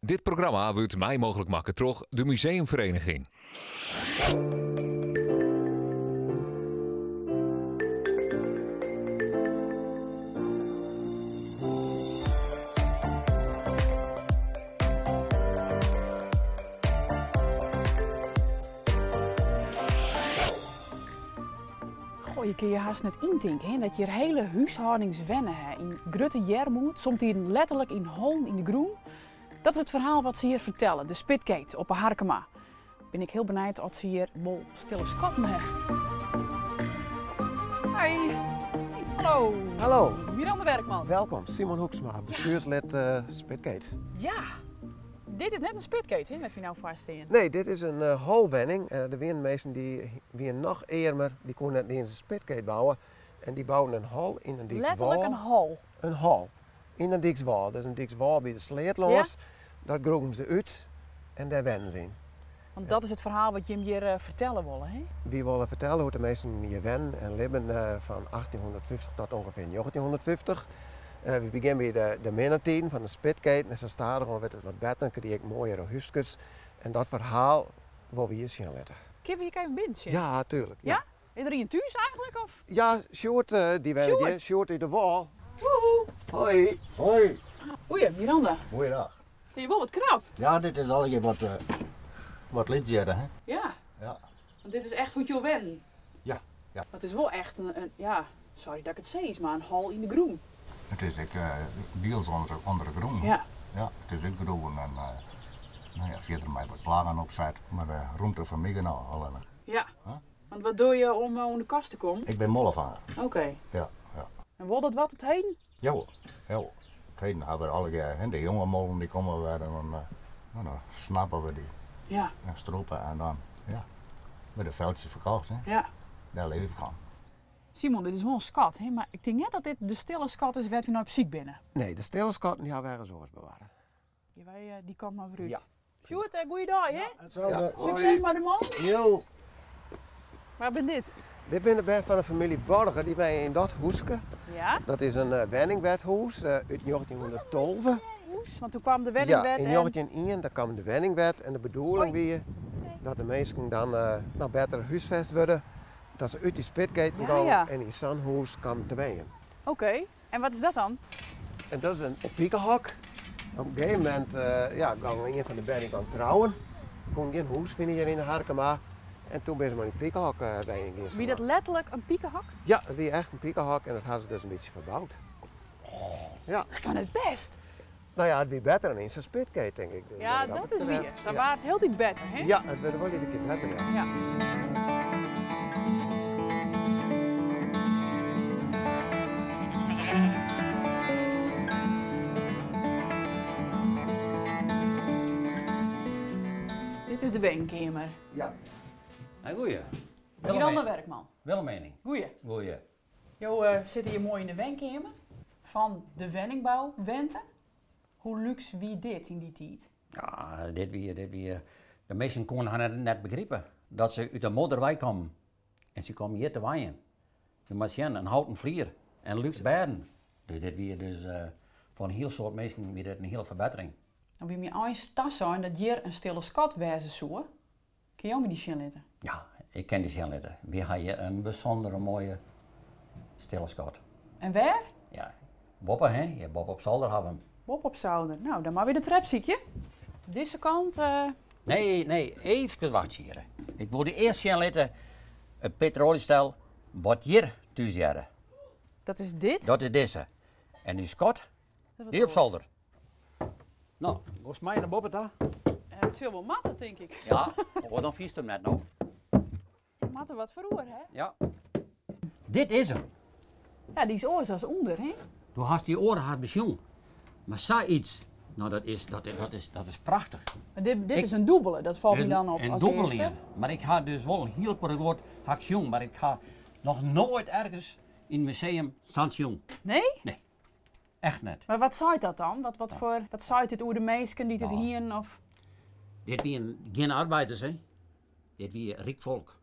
Dit programma wurdt mei mooglik makke troch de Museumvereniging. Goh, je kinne je hast net yntinke hè, dat hjir hiele húshâldings wenne ha yn grutte earmoed, somtiden letterlik yn hollen yn de grûn. Dat is it ferhaal wat se hjir fertelle, de Spitkeet op 'e Harkema. Bin ik hiel benijd oft se hjir wol stille skatten ha. Hi. Hallo. Hallo. Miranda Werkman. Welkom, Simon Hoeksma, bestuurslid Spitkeet. Ja. Dit is net in spitkeet, hè, wêr't wy no foar stean? Nee, dit is in holwenning. Der wienen minsken dy wienen noch earmer, dy koenen net iens in spitkeet bouwe. En dy bouden in hol yn in dykswâl. Letterlik in hol? In hol. Yn in dykswâl. Dus in dykswâl by de sleat lâns. Dat groeven se út en dêr wennen se yn. Want dat is it ferhaal wat jim hjir fertelle wolle, hè? Wy wolle fertelle hoe't de minsken hjir wennen en libben fan 1850 tot ûngefear 1950. Wy begjinne by de minne tiden fan de spitketen en sa stadichoan wurdt it wat better en krije ek moaiere húskes. En dat ferhaal wolle we hjir sjen litte. Kinne we hjir even binnen sjen? Ja, tuerlik. Ja? Is der ien thús eigentlik? Of? Ja, Sjoerd dy wennet hjir. Sjoerd út de Wâl. Woehoe! Hoi! Hoi! Goeie, Miranda. Goeiedag. It is wol wat krap. Ja, dit is allegear wat, wat lytser, hè? Ja. Ja. Want dit is echt hoe't jo wennen. Ja, ja. Want it is wol echt in, ja, sorry dat ik it sis, mar in hol yn de grûn. It is ek diels ûnder de grûn. Ja. Ja, it is útgroeven en no ja, fierder mei wat plaggen opset, mar rûmte foar my genôch allinnich. Ja. Want wat dogge je om oan de kost te kommen? Ik bin mollefanger. Oké. Ja, ja. En wol dat wat op 't heden? Jawol, jawol. Op 't heden hawwe we allegear, hè, de jonge mollen dy komme wer en dan, no, dan snappe we dy. Ja. En strûpe en dan, ja, wurde de feltsjes ferkocht, hè. Ja. Dêr leef ik fan. Simon, dit is wol in skat, hè? Mar ik tink net dat dit de stille skat is wêr't wy nei op syk binne. Nee, de stille skatten dy hawwe we ergens oars bewarre. Ja, wy dy kant mar wer út. Ja. Sjoerd, goeie dei, hè? Itselde. Ja. Sukses mei de man. Jo. Wa binne dit? Dit binne de bern fan de famylje Borger, dy wenje yn dat húske. Ja. Dat is in wenningwethûs út njoggentjinhûnderttolve. Hûs, want doe kwam de wenningwet Ja, yn njoggentjinien dan kwam de wenningwet en de bedoeling wie dat de minsken dan no better húsfest wurde, dat se út dy spitketen gongen en yn sa'n hûs kamen te wenjen. Oké, en wat is dat dan? En dat is in pikehok. Op in gegeven momint ja, gong ien fan de bern gong trouwen. Koenen gjin hûs fine hjir yn de Harkema. En toen binne se mar yn it pikehok wenjen gien. Wie dat letterlik in pikehok? Ja, it wie echt in pikehok en dat hawwe se dus in bytsje ferboud. Ja. Dat is toch net bêst? No ja, it wie better dan yn sa'n spitkeet, tink ik. Dus Ja, dat is wier. Dat waard hieltyd better, hè? Ja, it wurde wol iedere kear better, ja. Ja. Dit is de wenkeamer. Ja. Hey, goeie. Miranda Werkman. Willem Mening. Goeie. Goeie. Jo sitte hjir moai yn de wenkeamer fan de wenningbouwente. Hoe lúks wie dit yn dy tiid? Ja, dit wie, dit wie, de minsken koene har net begripe dat se út de modder wei kamen en se kamen hjir te wenjen. Je moat sjen, in houten flier en lúks bêden. Dus dit wie dus foar in hiel soad minsken wie dit in hiele ferbettering. No wie my eins tasein dat hjir in stille skat wêze soe. Kinne jo my dy sjen litte? Ja, ik kin dy sjen litte. Wy ha hjir in bysûndere moaie stille skat. En wêr? Ja, boppe, hè? Hjir boppe op solder ha we him. Boppe op solder. No, dan moatte wy de trep sykje. Dizze kant? Nee, nee, eefkes wachtsje hjir. Ik wol dy earst sjen litte it petroaljestel wat hjir thús hearde. Dat is dit? Dat is dizze. En dy skat, dy op solder. No, wolst mei nei boppe ta? It sil wol moatte, tink ik. Ja, oars dan fynst him net no. Je moatte wat foaroer, hè? Ja. Dit is him. Ja, dy is oars as ûnder, hè? Do hast dy oare hast besjoen. Mar sayts, no dat is, dat, dat is, dat is prachtich. Mar dit, dit is in dûbele, dat falt my dan op in as dûbel earste. ien. Mar ik ha dus wol in hiel protte guod ha ik sjoen, mar ik ha noch noait ergens yn in museum sa'n sjoen. Nee? Nee. Echt net. Mar wat seit dat dan? Wat, wat, foar, wat seit it oer de minsken dy't it hienen? Of? Dit wienen gjin arbeiders, hè. Dit wie ryk folk.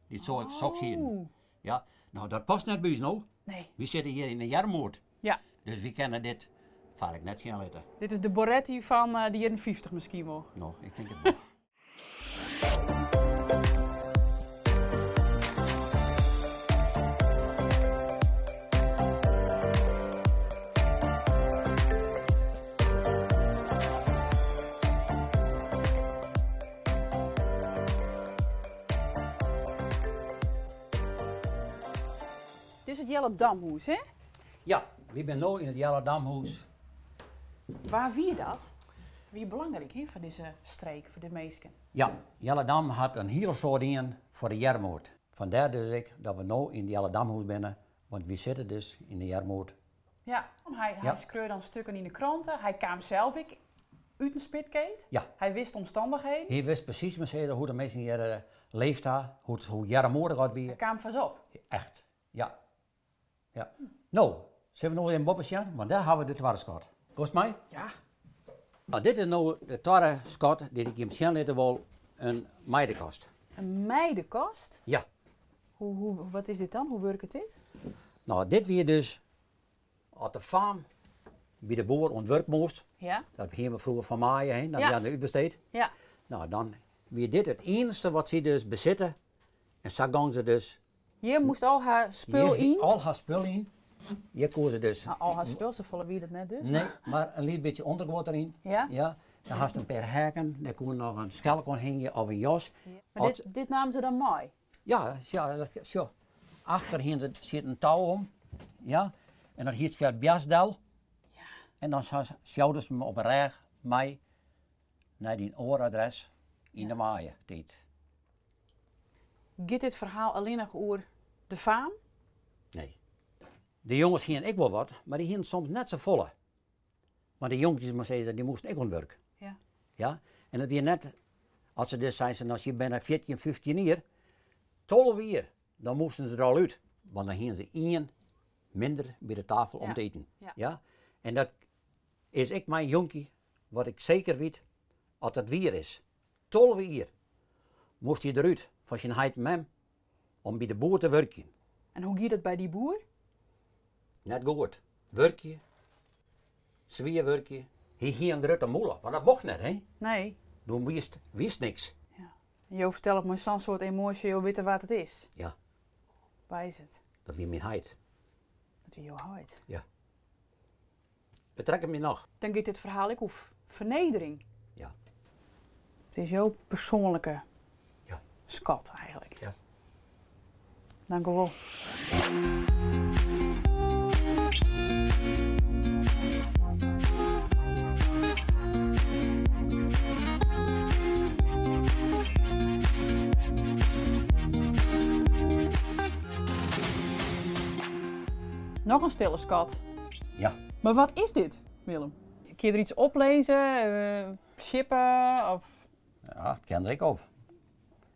Dy't soks hienen. Oh. Ja, no dat past net by ús no. Nee. Wy sitte hjir yn de earmoed. Ja. Dus wy kinne dit Faar ik net sjen litte. Dit is de Boretti fan de jierren 50 miskien wol. No, ik tink it wol. Dit is it Jelle Damhûs, hè? Ja, wy binne no yn it Jelle Damhûs. Wa wie dat? Wie belangryk hè, foar dizze streek, foar de minsken? Ja, Jelle Dam hat in hiele soad dien foar de earmoed. Fandêr dus ek dat we no yn it Jelle Damhûs binne, want wy sitte dus yn de earmoed. Ja, hy, hy skreau dan stikken yn de krante. Hy kaam sels ek út in spitkeet. Ja. Hy wist omstannichheden. Hy wist presys hoe de minsken hjir eh, leefd ha, hoe, hoe earmoedich dat wie. Hy kaam foar se op. Echt, ja. Ja. No, sille we noch even boppe sjen? Want dêr hawwe we de twadde skat. Komst mei? Ja. No, dit is no de twadde skat dy't ik jim sjen litte wol, in meidekast. In meidekast? Ja. Hoe, hoe, wat is dit dan? Hoe wurket dit? No, dit wie dus as de faam by de boer oan it wurk moast. Ja. Dat hiene we froeger fan maaie, hè, dat Ja. wie útbesteed. Ja. No, dan wie dit it iennichste wat sy dus besitte. En sa gong se dus Hjir moast al har spul Hjir yn. Al har spul yn. Hjir koe se dus. No, al har spul, safolle wie dat net dus. Nee, mar in lyts bytsje ûnderguod deryn. Ja? Ja. Dan hast in pear heakken, dêr koe noch in skelk oan hingje of in jas. Mar dit, dit namen se dan mei? Ja, ja, dat, sjoch. Achter hiene se sit in tou om. Ja. En dat hiest fia it bjas del. Ja. En dan sjouderst him op 'e rêch mei nei dyn oar adres yn de maaietiid. Giet dit ferhaal allinnich oer de faam? Nee. De jonges hiene ek wol wat, mar dy hiene soms net safolle. Want de jonkjes, mar sizze, dy moasten ek oan it wurk. Ja. Ja? En it wie net, as se dus seinen, no, sy binne 14, 15 jier, 12 jier, dan moasten se der al út. Want dan hiene se ien minder by de tafel om Ja. te iten. Ja. Ja? En dat is ek mei in jonkje, wat ik seker wit, as dat wier is. 12 jier moast hy derút fan syn heit en mem om by de boer te wurkjen. En hoe gie dat by dy boer? Net goed. Wurkje, swier wurkje. Hy hie in grutte mûle, want dat mocht net, hè? Nee. Doe wist, wist niks. Ja. Jo fertelle it mei sa'n soart emoasje, jo witte wa't it is. Ja. Wa is it? Dat wie myn heit. Dat wie jo heit? Ja. It rekket my noch. Dan giet dit ferhaal ek oer fernedering. Ja. It is jo persoanlike Ja. skat eigentlik. Ja. Dankewol. Noch in stille skat. Ja. Mar wat is dit, Willem? Kinne je der iets oplizze, uh, sjippe of... Ja, dat kin der ek op.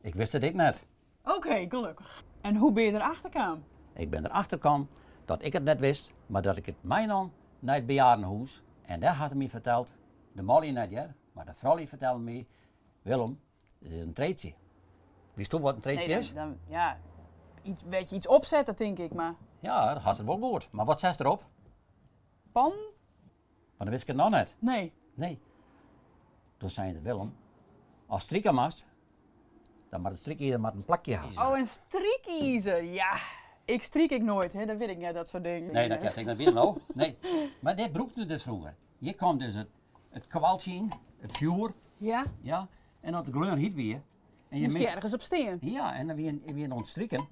Ik wist it ek net. Oké, gelokkich. En hoe binne je derachter kaam? Ik bin derachter kaam dat ik it net wist, mar dat ik it meinaam nei it bejaardenhûs en dêr ha se my ferteld, de manlju net hear, mar de froulju fertelden my, Willem, it is in treedsje. Witsto wat in treedsje Nee, is? dan, dan, ja, iets, weet je, iets opsette, tink ik, mar... Ja, dat hast it wol goed. Mar wat setst derop? Pan? Mar dan wist ik it noch net. Nee. Nee. Doe seinen se, Willem, ast strike moatst, dan moat it strykizer moat in plakje ha. Oh, in strykizer, ja. Ik stryk ek noait, hè, dat wit ik net, dat soart dingen. Nee, dat kin ik net witte no. Nee. Mar dit brûkten se dus froeger. Hjir kaam dus it, it koaltsje yn, it fjoer. Ja. Ja. En as it gleon hyt wie. En je Moast je ergens op stean. Ja, en dan wie, wie oan it striken.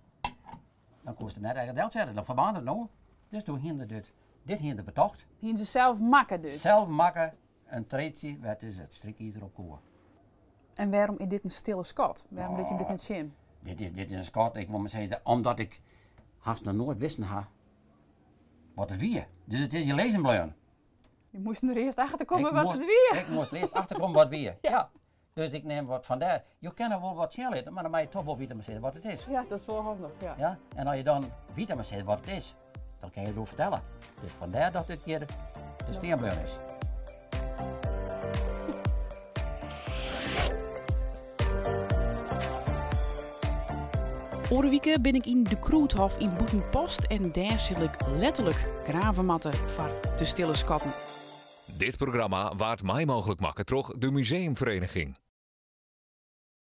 Dan koest it net ergens delsette, dan ferbaarnde it no. Dus doe hiene se dit, dit hiene se betocht. Hiene se sels makke dus? Sels makke in treedsje wêr't dus it strykizer op koe. En wêrom is dit in stille skat? Wêrom lit je dit net sjen? Dit is, dit is in skat, ik wol mar sizze, omdat ik hast noch noait wisten ha wat it wie. Dus it is hjir lizzen bleaun. Je moasten der earst achter komme Ik wat moast- it wie. Ik moast der earst achter komme wat wie. Ja. Dus ik nim wat fan dêr. Jo kinne wol wat sjen litte, mar dan moatte je toch wol witte mar sizze wat it is. Ja, dat is wol handich, ja. Ja? En as je dan witte mar sizze wat it is, dan kinne je deroer fertelle. Dus fandêr dat dit hjir de stean bleaun is. Oare wike bin ik yn de Krûdhof yn Bûtenpost en dêr sil ik letterlik grave moatte foar de stille skatten. Dit programma waard mei mooglik makke troch de Museumvereniging.